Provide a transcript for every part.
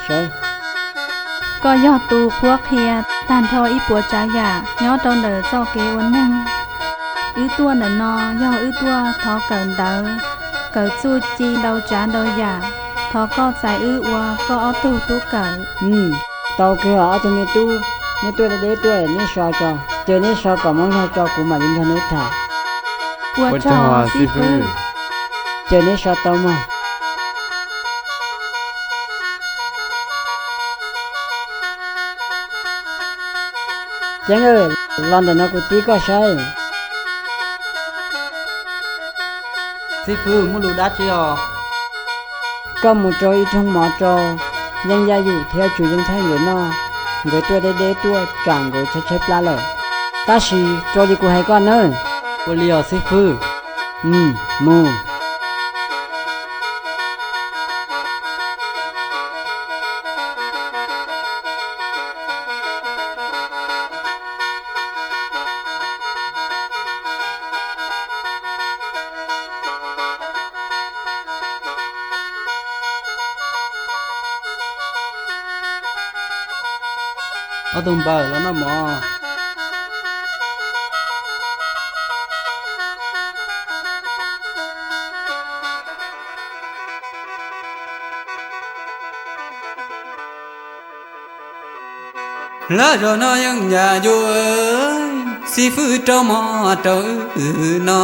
Sawv. Koj yog tus qhuab qhia tag nrho ib puas tsav yam nyob rau ntawm txoj kev ua neeg. Wb tuaj ntawm no yog wb tuaj thov kawm ntawv, kawm txuj ci ntau tsav ntau yam. Thov koj txais wb ua koj ob tug tub kawm. Tau kawg ob tug me tub, neb tuaj deb deb tuaj, neb so tso, ces neb so kom mob zog tso kuv mam li nrog neb tham. Ua tsaug xib fwb. Ces neb so tau mog. Ceeb, los ntawm no kuv txib koj saib. Xib fwb, muaj lus dab tsi os? Koj mus rau ib rooj mov rau Yeej Yaj Yum thiab Tsuas Yeej Thaij nkawd noj. Nkawd tuaj deb deb tuaj tsam nkawd tshaib tshaib plab lawm. Tab sis rau li kuv hais koj nawb. Ua li os xib fwb. Mus. Ob tug npawg, los noj mov. Lawv zaum no Yeej Yaj Yum, xib fwb rau mov rau wb no,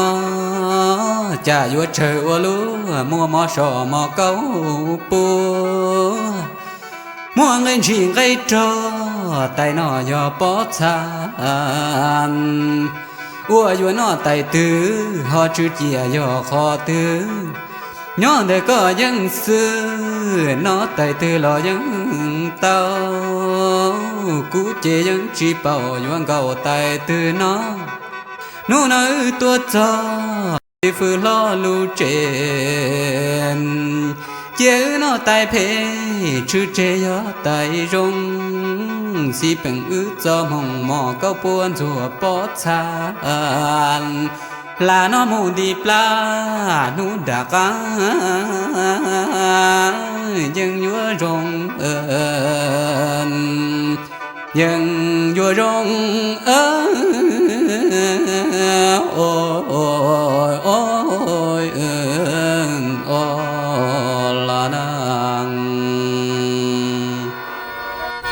cas yuav tsawg ua luaj, muaj mov sov mov kaub puab, muaj nqaij ntshis nqaij rog, tais no yog pob txha. Ua yuav noj tais twg, ho tswv ciab yog qhov twg? Nyob ntawm koj yeej xwb, noj tais twg los yeej tau. Kuv ces yeej tsis paub yuav nkaum tais twg no. Hnub no wb tuaj txog xib fwb hlob lub tsev, cia wb noj tais phem, tswv tseg yog tais zoo. Xib peem wb txoj hmoo mov kaub puab ntxuag pob txha, hla no mus nti plab hnub nram qab, yeej yuav zoo, yeej yuav zoo.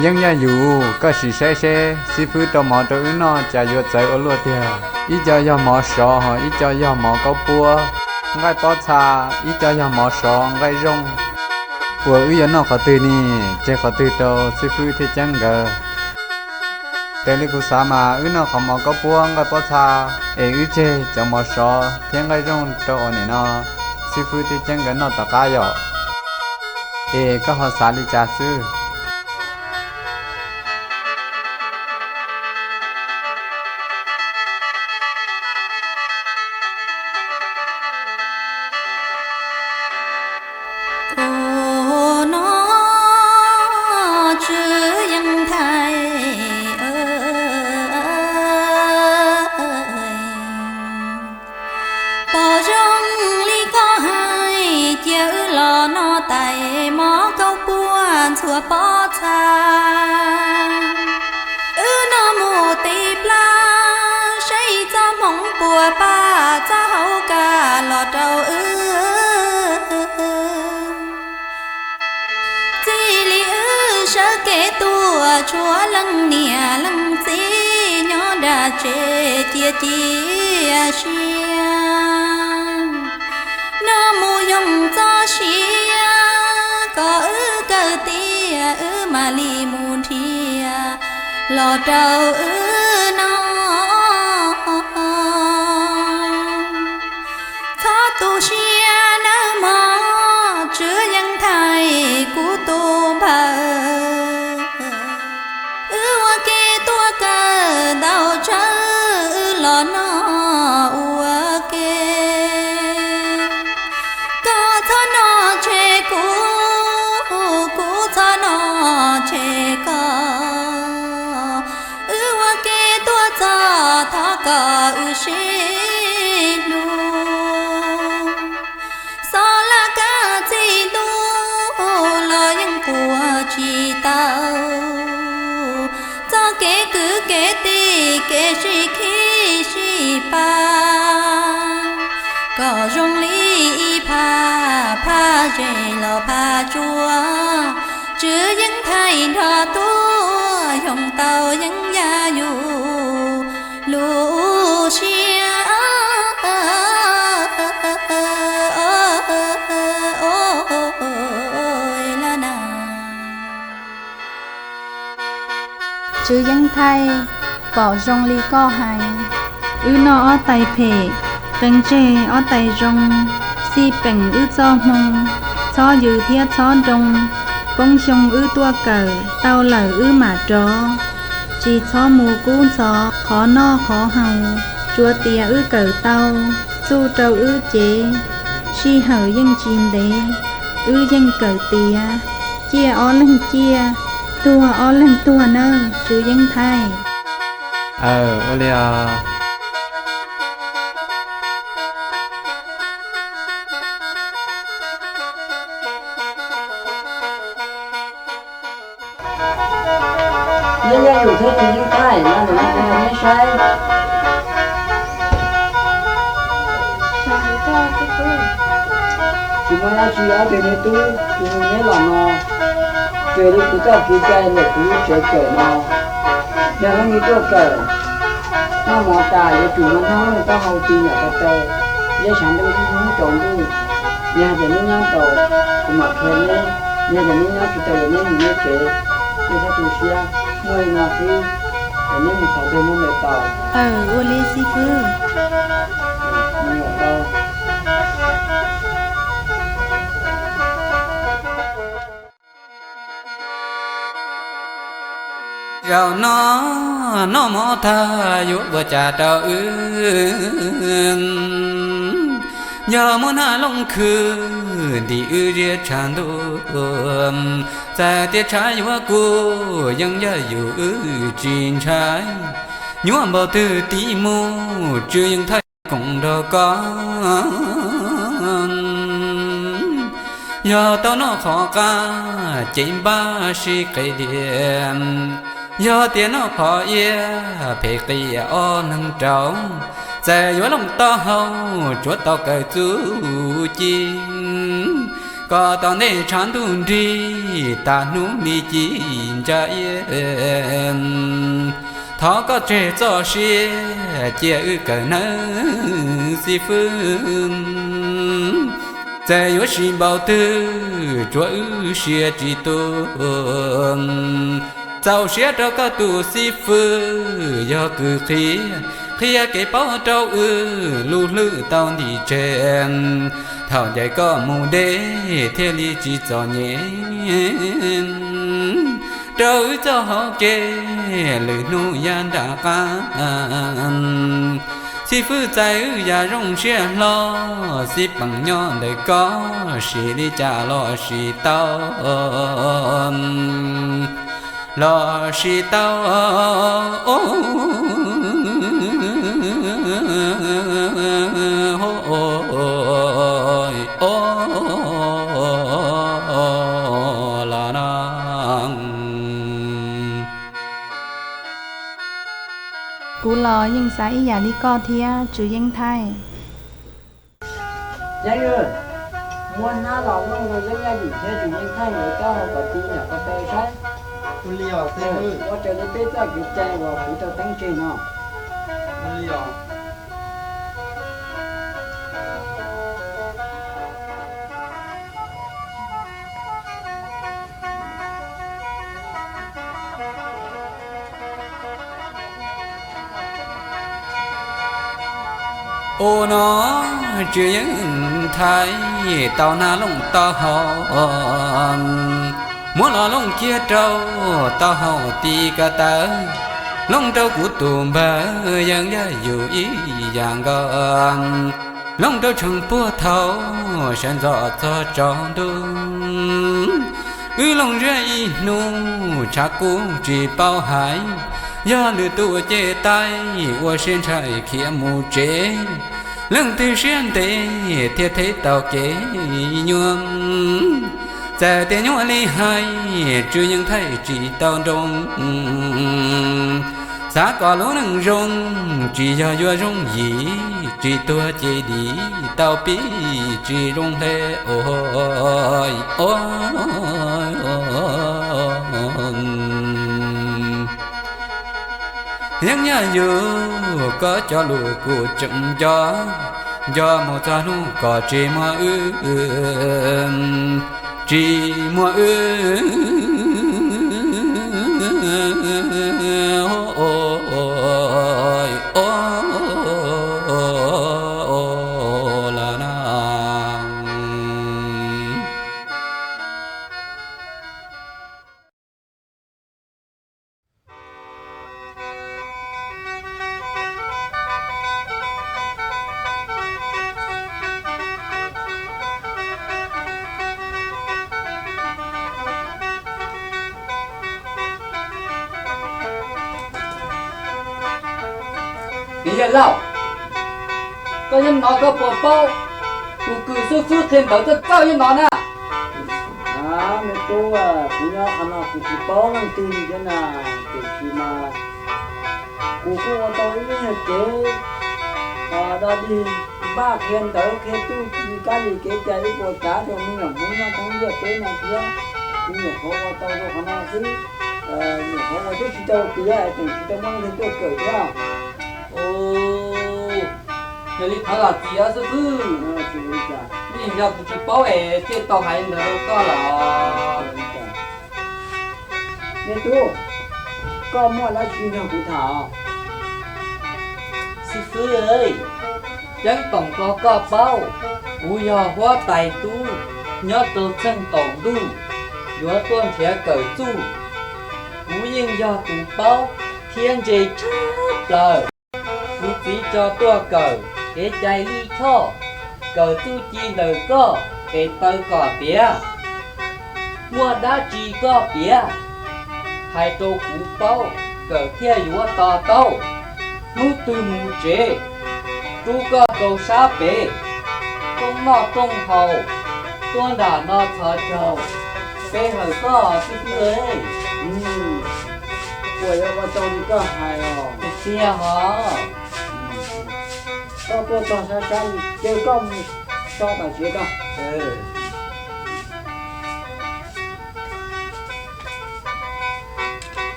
Yeej Yaj Yum, koj sim saib seb xib fwb rau mov rau wb noj cas yuav txawv ua luaj tiag. Ib co yog mov sov, ho ib co yog mov kaub puab, nqaij pob txha, ib co yog mov sov nqaij zoo. Uas wb yuav noj qhov twg ne? Tseg qhov twg rau xib fwb thiab ceeb nkawd? Raws li kuv xav mas wb noj qhov mov kaub puab nqaij pob txha, es wb tseg cov mov sov thiab nqaij zoo rau uas nim no xib fwb thiab ceeb nkawd noj tom qab yom. Es koj ho xav li cas xwb? Ua no Tswv Yeej Thaij, pom zoo li koj hais, cia wb los noj tais mov kaub puab ntxuag pob txha. Wb noj mus ti plab, saib txoj hmoov puas pab txoj hauv kaj los rau wb. Txij li wb sawv kev tuaj, tshuav leej niam leej txiv nyob nram tsev cia cia siab. Noj mus yoo txoj sia, kom wb kawm tiav wb mam li mus nrhiav los rau wb noj. Txhob tu siab nawb mog, Tswv Yeej Thaij kuv tus npawg. Wb ua ke tuaj kawm ntau tsawg, wb los noj ua ke. Koj txhob noj tseg kuv, kuv txhob noj tseg koj. Wb ua ke tuaj txog, thov kom wb sib hlub. Xov laj kab txij ntuj los yeej quaj tsis tau. Txoj kev kwv kev tij kev sib khib sib pab kom zoo li ib phaj, phaj zej los phaj tsuas, Tswv Yeej Thaij nrog tuaj yoo tau yeeb yaj yus lub siab. Tswv Yeej Thaij, pom zoo li koj hais, wb noj ob tais phem, qee tseg ob tais zoo, xij peem wb txoj hmoo, txhob yws thiab txhob nroo, poob xyoo wb tuaj kawm, tau lawm wb mam rov, tsis txhob mus kub ntxhov qhov noj qhov haus, tsuav tias wb kawm tau, txuj rau wb cev, sij hawm yeej tsis ntev, wb yeej kawm tiav, ciaj ob leeg ciaj, tuag ob leeg tuag nawb Tswv Yeej Thaij. Aw, ua li os. Neb yog yus thiab Tswv Yeej Thaij, no nws no kuv nrog neb saib. Tsis muaj dab tsi, ob tug me tub, kuv hu neb los no, raws li kuv txoj kev cai ntawm kuv lub tsev kawm no, yog leej twg tuaj kawm, noj mov tas yuav tsum muab hnab taub hau ti nram ko taw, yeb sab nteeb ib hnub rau ntuj. Yog hais tias neb nyob tau, kuv mam qhia neb. Yog tias neb nyob tsis tau, yog neb mus neb tsev, neb txhob tu siab, muaj li no xwb, es neb mus thov twg muab ntes tau. Aw, ua li xib fwb. Zaum no noj mov tag yuav ua cas rau wb, yog muab hnab looj khwb ntim wb ziab tshav ntuj, txawm tias tshav yuav kuv yeej yog yus wb tsis ntshai, nyuaj npaum twg tiv mus Tswv Yeej Thaij koom nrog koj. Yog tau noj qhov qab ces npaj sib qe liam, yog tias noj qhov iab phem qias ob leeg rau, txawm yuav looj taub hau tsuav tau kawm txuj ci, kom tom ntej tshav ntuj nrig tas hnub li ci ntsa iab. Thov koj tseg txoj sia cia wb kawm nawb xib fwb, txawm yuav sim npaum twg tsuav wb sia tsis tu. Txaus siab rau koj tus xib fwb yog kws qhia, qhia kev paub rau wb lub hlwb tau ntim tseg, thaum ncaim koj mus deb thiaj li tsis txom nyem rau wb txoj hauv kev lwm hnub yav nram qab. Xib fwb txais wb yam zoo siab hlo, xib peem nyob ntawm koj sim li cas los sim tau, los sim tau. Kuv los yeej xav ib yam li koj thiab Tswv Yeej Thaij. Yeeb, muab hnab los looj rau Yeeb Yaj Yum thiab Tswv Yeej Thaij nkawd taub hau kom ti nram ko taw saib. Ua raws li peb txoj kev cai uas kuv tau teeb tseg no. Ua no Tswv Yeej Thaij tau hnab looj taub hau, muab los looj kiag rau taub hau ti ko taw, looj rau kuv tus npawg Yeeb Yaj Yum ib yam nkaus, looj rau tseem puag thaum sawv ntxov txog tsaus ntuj. Wb looj ziab ib hnub tshav kub tsis paub hais, yog lwm tus ces taij ua siab ntshai khiav mus tsev. Leej twg siab ntev thiaj thev tau kev nyuaj, Txawm tias nyuaj li hais, tswv yeej thaij tsis tau nroo. Xav kom lub neej zoo, tsis yog yuav zoo yim, tsis tuag ces dim, tau pib tsis zoo hle os. Yeej yog yus koj cov lus kuv tseem nco, nco mus txog hnub kom tsis muaj wb, tsis muaj wb lawm na. Yawg laus, koj nyob no koj puas paub tus kws xib fwb qhia ntawv txawj txawj nyob no na? Me tub, kuv nyob qhov no kuv tsis paub leej twg li thiab na, tiam sis mas kuv kuj ua tau ib lub nyuag kev dog dig, npaj qhia ntawv qhia txuj ci kab li kev cai ib puas tsav rau me nyuam Hmoob nyob thoob ntiaj teb no thiab. Kuv nyuam qhuav ua tau rau qhov no xwb, nyuam qhuav ua twb tsis tau tiav es tseem tsis tau muaj leej twg tuaj kawm thiab. Yog li thov zam txim os xib fwb, vim yog kuv tsis paub es thiaj tau hais ntawd rau koj los. Me tub, koj muaj dab tsi nrog kuv tham? Xib fwb, ceeb toom rau koj paub, kuv yog huab tais tub nyob rau txheej taum ntuj, yuav tuaj nrhiav kawm txuj. Kuv yeej yog tus paub thiab ntse tshaj plaws. Kuv txiv tso tuaj kawm kev cai lij choj, kawm txuj ci ntawm koj es taw kom tiav. Muaj dab tsi koj piav, hais rau kuv paub, kawm thiaj yuav to taub. Hnub twg mus tsev, rub koj rau sab pem, rooj noj rooj haus, tuaj nram no txhos caug, pe hawm koj xib fwb. Puas yog ua tau li koj hais os? Tiag hos. Koj tuaj txog sab sab, caw koj mus so tam sim koj.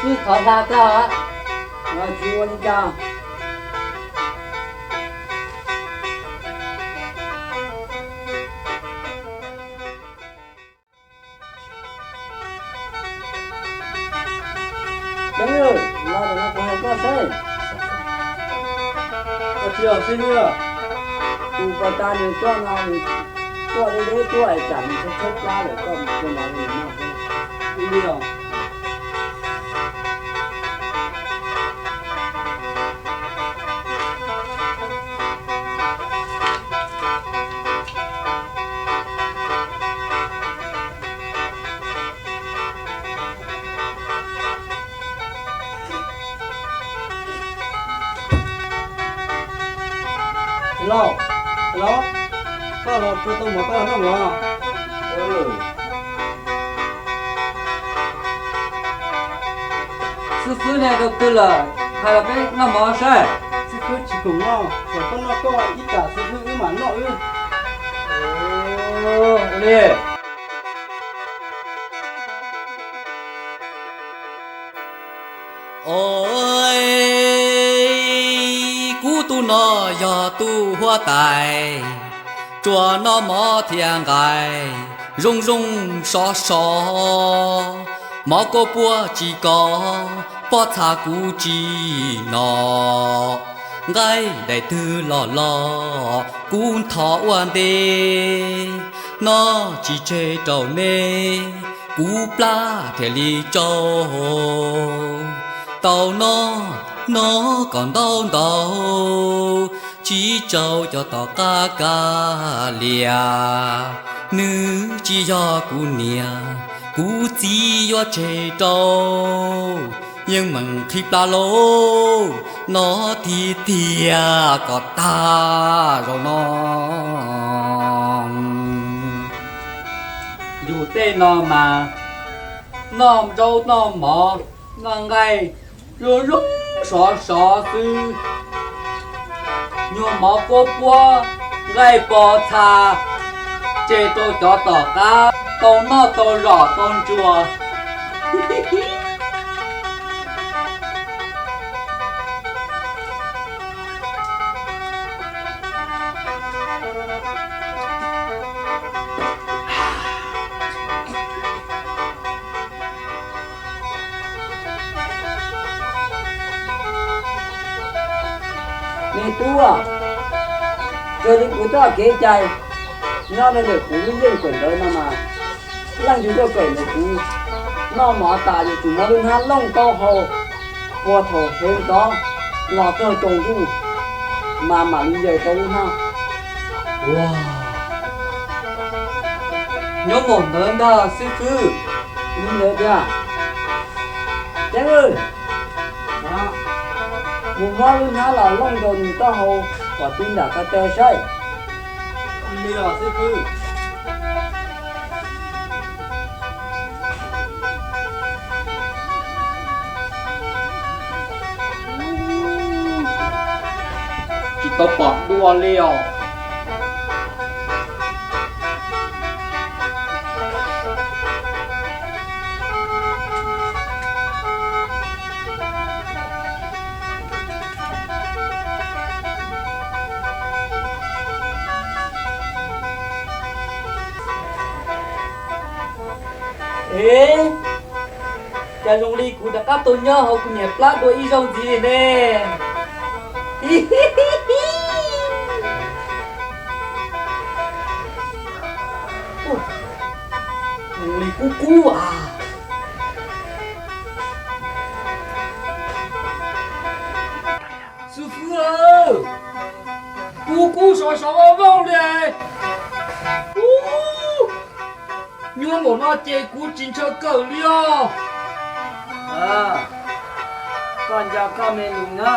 Xib fwb thov hla koj. Tsis ua li cas. Los ntawm no kuv hais koj saib. Ua tsis os xib fwb, tus pas tas nws tuaj no, nws tuaj deb deb tuaj es tsam nws tshaib tshaib plab lawm, koj mus tua nrad rau nws noj xwb. Ua li os. Lauj, lauj, koj los tau mov koj los noj mov. Xib fwb ne rau twg lawm, hais los peb noj mov saib. Xib fwb tsis khoom noj, kom koj noj koj ib tsam xib fwb wb mam noj wb. Ua li. Ov, kuv tus no yog tus huab tais, tsuas noj mov thiab nqaij zoo zoo sov sov, mov kuj puab tsis kov, pob txha kuv tsis noj, nqaij daim twg los los kuv nthos ua ntej, noj tsis tseg rau nej, kuv plab thiaj li tsau. Tau noj, noj kom ntau ntau, tsis txaus cov tom qab kav liam. Nws tsis yog kuv niam, kuv txiv yuav tseg rau, yeej meem qhib plab lauj, noj tiag tiag kom tag zaum no. Tej no mas noj zaub noj mov, noj nqaij zoo zoo sov sov xwb. Nyuag mov kuab kuab, nqaij pos txha, tseg rau cov tom qab tau noj tau zom tau ntsuas. Me tub, raws li kuv txoj kev cai nyob rau ntawm kuv lub yeej kawm ntawv no mas, leej twg tuaj kawm ntawm kuv noj mov tas yuav tsum muab lub hnab looj taub hau puag thaum heev tod los txog tsaus ntuj mas mam li yaws tau lub hnab. Ua, nyob mus ntawd ntag xib fwb. Li ntawd tiag. Ceeb, mus muab lub hnab los looj rau nws taub hau kom tib nram ko taw saib. Li os xib fwb. Tsis tau pom dua li os. Es, cas zoo li kuv rov qab tau nyob hauv kuv niam plab dua ib zaug ntxiv li ne. Zoo li kub kub as. Xib fwb, kub kub sov sov vaj vauj li. Nyuaj npaum no ces kuv tsis ntshaw kawm li os. Koj nco koj me lus na,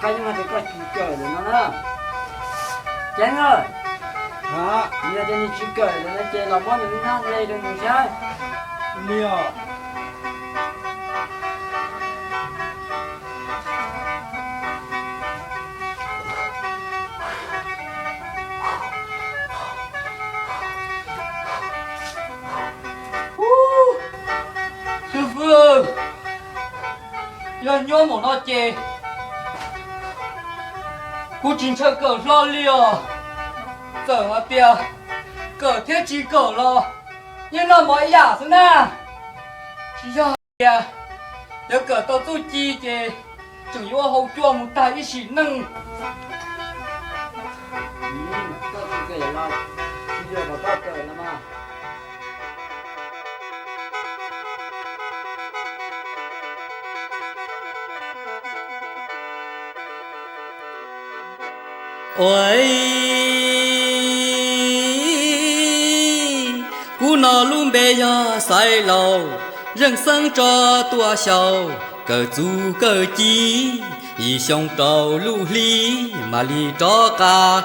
koj yeej hais tias koj tsis kawm lawm no na. Ceeb, yog tias nws tsis kawm lawm no ces los muab nws lub hnab hle rau nws saib. Li os. Xib fwb, yog nyuaj npaum no ces kuv tsis ntshaw kawm hlo li os. Txawm hais tias kawm thiab tsis kawm los yeej noj mov ib yam xwb na. Tsis yog tias yuav kawm tau txuj ci ces tseem yuav hau cua mus tag ib sim neej. Ua, kuv no lub npe yog Xaiv Laus, Zeej Xeeb tso tuaj xyaum, kawm txuj kawm ci, yim xyoo rau lub hli, mam li rov qab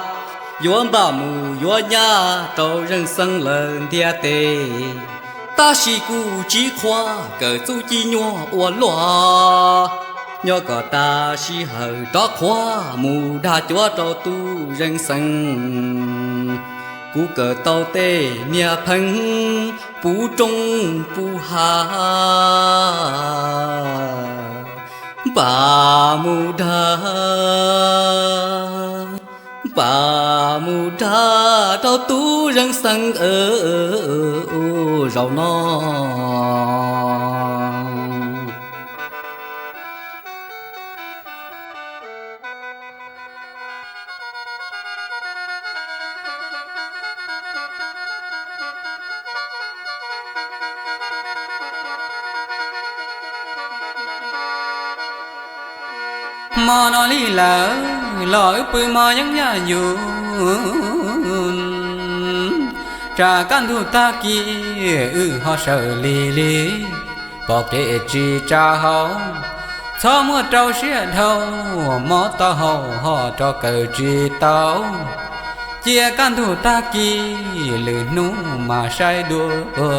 yuav npaj mus yuav nyab rau Zeej Xeeb lawv ntiaj teb. Tab sis kuv tsis qhuas, kawm txuj ci nyuaj ua luaj, nyob kom tag sij hawm rov qhuav mus dag cuav rau tub Zeej Xeeb. Kuv kawm tau tej niag pheej puv roob puv hav, npaj mus dag, npaj mus dag rau tub Zeej Xeeb zaum no. Hmo no li lawm los wb pw hmo yeeb yaj yus, tsam kaj ntug tag kis wb ho sawv lig lig, pom kev tsis tsa hau. Txhob muab rau siab dhau, mob taub hau ho rov kawm tsis tau. Cia kaj ntug tag kis lwm hnub mas saib dua.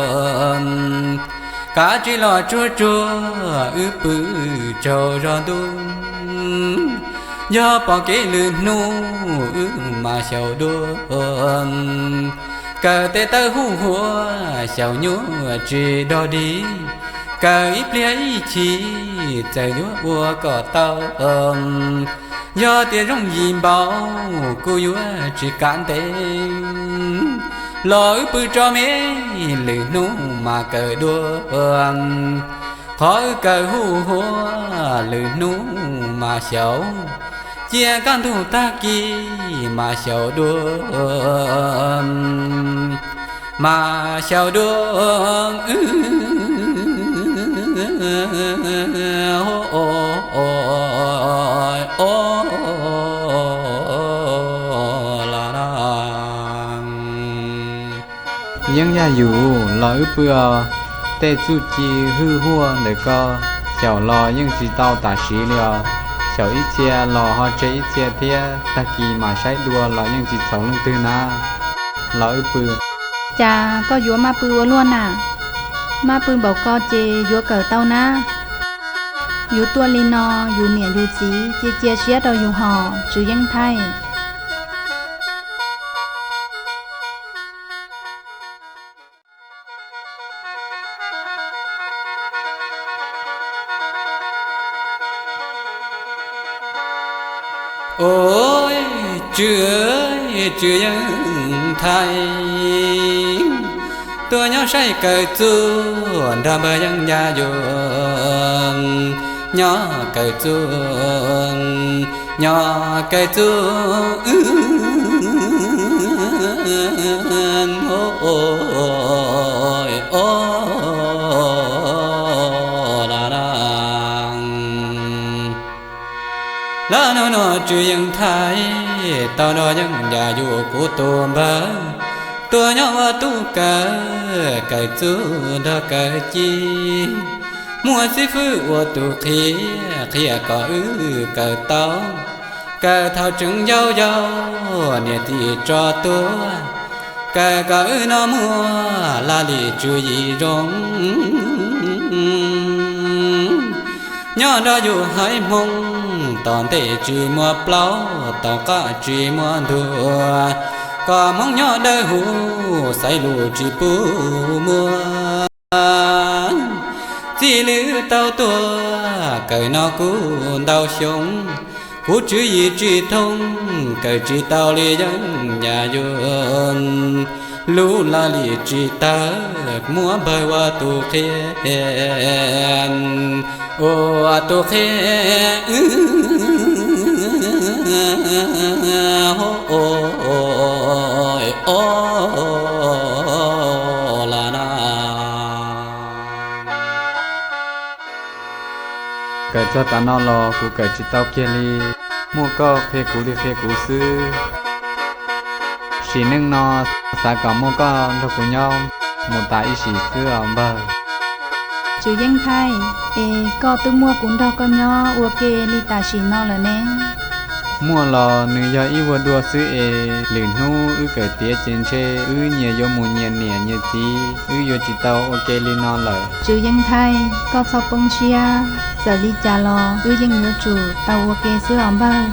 Kav tsij los tsuag tsuag wb pw tsaug zog ntuj. Yog pom kev lwm hnub wb mas xyaum dua. Kawm tes taw huj huav xyaum nyuaj tsis dog dig. Kawm ib pliag ib chim txawm yuav ua kom tau. Yog tias zoo yim npaum kuv yuav tsis kam ntev. Los wb pw tso me lwm hnub mas kawm dua. Qhov wb kawm huj huav lwm hnub mas xyaum. Cia kaj ntug tag kis mas xyaum dua. Mas xyaum dua. Yeej yog yus los wb pw os. Tej txuj ci hwj huaj ntawm ko xyaum los yeej tsis tau tam sim li os. Xyaum ib txhia los ho tseg ib txhia thiab, tag kis mam saib dua los yeej tsis txhaum leej twg na. Los wb pw. Cas koj yuav maj pw ua luaj na? Maj pw npaum ko ces yuav kawm tau na? Yus tuaj li no, yus niam yus txiv cia cia siab rau yus hos Tswv Yeej Thaij. Ua Tswv, Tswv Yeej Thaij, tuaj nyob saib kawm txuj nrog npawg Yeej Yaj Yuam, nyob kawm txuj, nyob kawm txuj. Lawm hnub no Tswv Yeej Thaij tau nrog Yeej Yaj Yuam kuv tus npawg tuaj nyob ua tub kawm, kawm txuj nrog kawm ci. Muaj xib fwb ua tus qhia, qhia kom wb kawm tau, kawm thaum tseem yau yau niam txiv tso tuaj, kawm kom wb no muaj laj lim tswv yim zoo. Nyob nrog yus haiv Hmoob, tom ntej tsis muaj plaub, tom qab tsis muaj ntuag, kom Hmoob nyob dawb huv, xaiv lus tsis pub muaj. Txij li wb tau tuaj kawm no kuj ntau xyoo, kuv tswv yim tsis thoob, kawm tsis tau li Yeej Yaj Yuam. Lub laj lim tsis tawg, muab npawg ua tus qhia, ua tus qhia. Kawm txog tav no los kuv kawm tsis tau kiag li, muaj koj qhia kuv li qhia kuv xwb. Sim neej no xav kom muaj koj nrog kuv nyob mus tas ib sim xwb os npawg. Tswv Yeej Thaij, es koj twb muaj kuv nrog koj nyob ua ke li tam sim no lawm ne. Muaj los nws yog ib vuag dua xwb es lwm hnub wb kawm tiav ces ntshe wb nyias yuav mus nyias niam nyias txiv, wb yuav tsis tau ua ke li no lawm. Tswv Yeej Thaij, koj txhob poob siab, txawm li cas los wb yeej yuav tsum tau ua ke xwb os npawg.